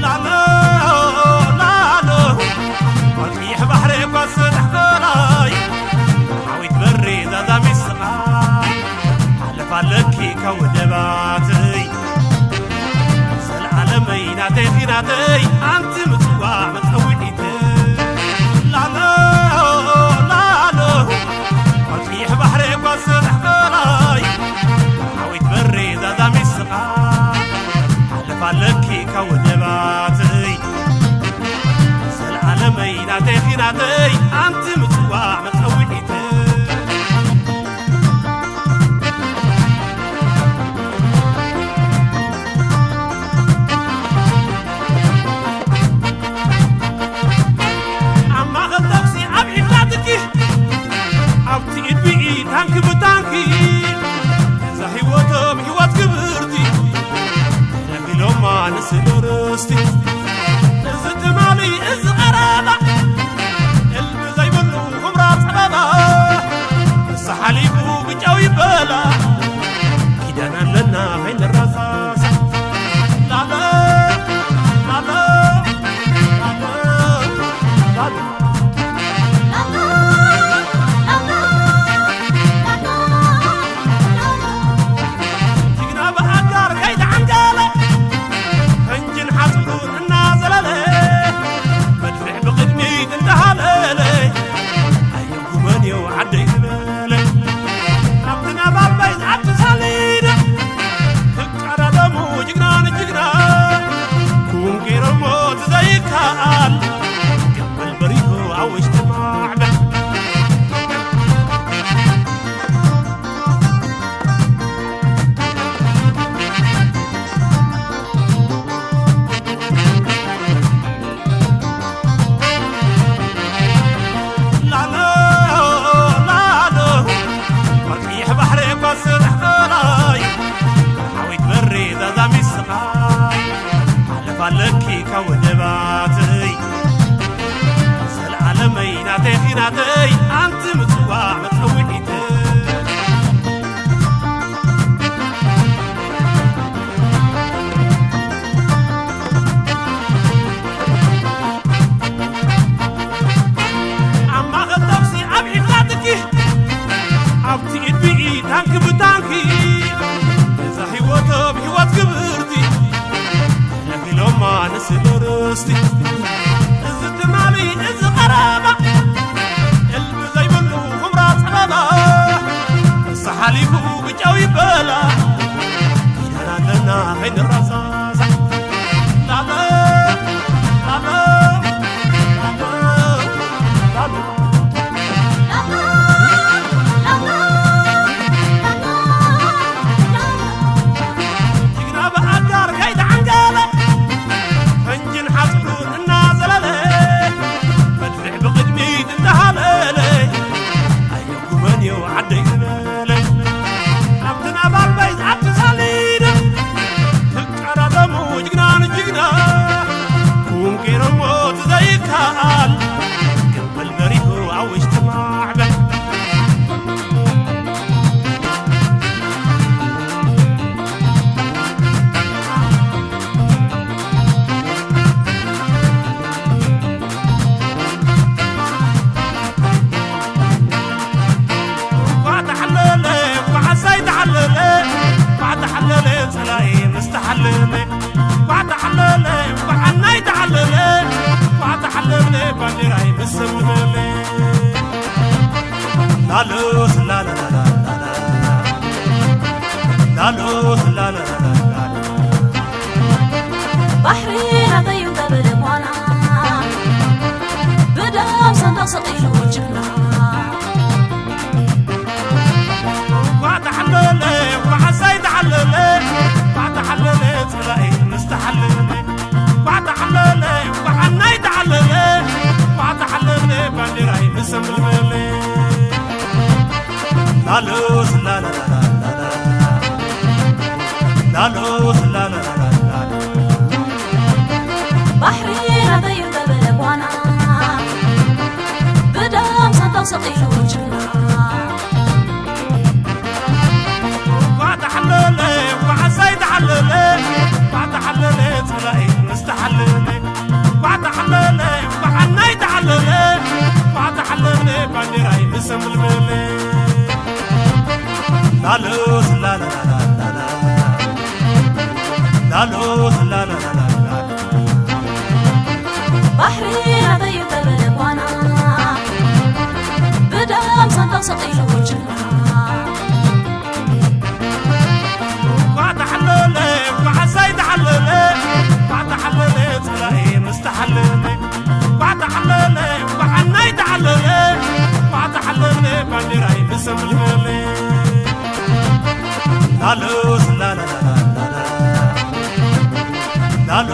ላሎ፣ ላሎ፣ ወልፊሕ ባሕሪ እኳ ስራሕ ከላይ፣ ሓዊት በሪ ዛዛሚት ስቓይ፣ ሓለፋ ኣለኪ ካብ ወደባትይ። ዘልዓለመይ ናተይ ኺናተይ፣ ኣንቲ ምጽዋዕ መጸውዒት። ላሎ፣ ላሎ፣ ወልፊሕ ባሕሪ እኳ ስራሕ ከላይ፣ ሓዊት በሪ ዛዛሚት ስቓይ፣ ሓለፋ ኣለኪ ካብ ወደባትይ። ዘልዓለመይ ናተይ ኺናተይ፣ ኣንቲ ምጽዋዕ መጸውዒት። ኣብ ማእኸል ተኹሲ ኣብ ዒፍራትኪ፣ ኣብቲ ኢድ ብኢድ ታንኪ ብታንኪ፣ እዛ ህይወቶም ህይወት ክብርቲ፣ ነቢሎማ ንስለ ርስቲ። እዚ ትማሊ እዚ ቀረባ፣ እልቢ ዘይብሉ ኹምራ ጸበባ፣ ንሳ ሓሊፉ ብጫው ይበላ። ኪዳን ኣለና ከይንረሳሳእ። ላሎ፣ ላሎ፣ ላሎ፣ ላሎ። ጅግና ብኣጋር ከይተዓንቀለ፣ ፈንጅን ሓጹሩን እናዘለለ፣ መድፍዕ ብቕድሚት እንዳሃለለ፣ ኣየጉመንዮ ዓደይ ዝበለ። ኣብቲ ነበልባይ ዝኣቱ ሳሊና፣ ክቀዳደሙ ጅግና ንጅግና፣ ኩን ገይሮሞ እቲ ዘይከኣል፣ ገበል በሪሁ ኣብ ውሽጢ ማዕበል። ላሎ፣ ላሎ፣ ወርቂ ባሕሪ እኳ ስራሕ ኸላይ፣ ሓዊት በሪ ዛዛሚት ስቓይ፣ ሓለፋ ኣለኪ ካብ ወደባትይ። ዘለዓለመይ ናተይ ኺናተይ፣ ኣንቲ ምጽዋዕ መጸውዒተይ። ኣብ ማእኸል ተኹሲ ኣብ ዒፍራትኪ፣ ኣብቲ ኢድ ብኢድ ታንኪ ብታንኪ፣ እዛ ህይወቶም ህይወት ክብርቲ፣ ነፊሎማ ንስለ ርስቲ። እዚ ትማሊ እዚ ቀረባ፣ እልቢ ዘይብሉ ኹምራ ጸበባ፣ ንሳ ሓሊፉ ብጫው ይበላ። ኪዳን ኣለና ከይንረሳሳዕ። ላሎ፣ ላሎ፣ ላሎ፣ ላሎ። ጅግና ብኣጋር ከይተዓንገለ፣ ፈንጅን ሓጹሩን እናዘለለ፣ መድፍዕ ብቕድሚት እንዳሃለለ፣ ኣየጉመንዮ ዓደይ ዝበለ። ኣብቲ ነበልባይ ዝኣቱ ሳሊና፣ ትቀዳደሙ ጅግና ንጅግና፣ ኩን ገይሮሞ እቲ ዘይከኣል፣ ገበል በሪሁ ኣብ ውሽጢ ማዕበል። እንኳዕ ተሓለለ፣ እንኳዕ ኣሳይ ተሓለለ፣ እንኳዕ ተሓለለ፣ ጸላኢ ምስ ተሓለለ። እንኳዕ ተሓለለ፣ እንኳዕ ኣናይ ተሓለለ፣ እንኳዕ ተሓለለ፣ ባንዴራይ ምስ ሰመመለ። ላሎ ስላላላላላ፣ ላሎ ስላላላላላ። ባሕሪ ናተይ እዩ እንተበለ ጓና፣ ብደም ሰንደቕ ሰቒሉ ጅግና። እንኳዕ ተሓለለ፣ እንኳዕ ኣሳይ ተሓለለ፣ እንኳዕ ተሓለለ፣ ጸላኢ ምስ ተሓለለ። እንኳዕ ተሓለለ፣ እንኳዕ ኣና ላሎስ ላላላላላ፣ ላሎስ ላላላላላ፣ ባሕሪ ናተይ ተበለ ኳና፣ ብደም ሰንጠቕ ሰቒሉ ጅግና። እንኳዕ ተሓለለ፣ እንኳዕ ኣዛይ ተሓለለ፣ እንኳዕ ተሓለለ፣ ጸላኢ ምስ ተሓለለ። እንኳዕ ተሓለለ፣ እንኳዕ ኣናይ ተሓለለ፣ እንኳዕ ተሓለለ፣ ባንዴራይ ምስ ኣምልመለ። ላሎስ ላላላላላ፣ ላሎ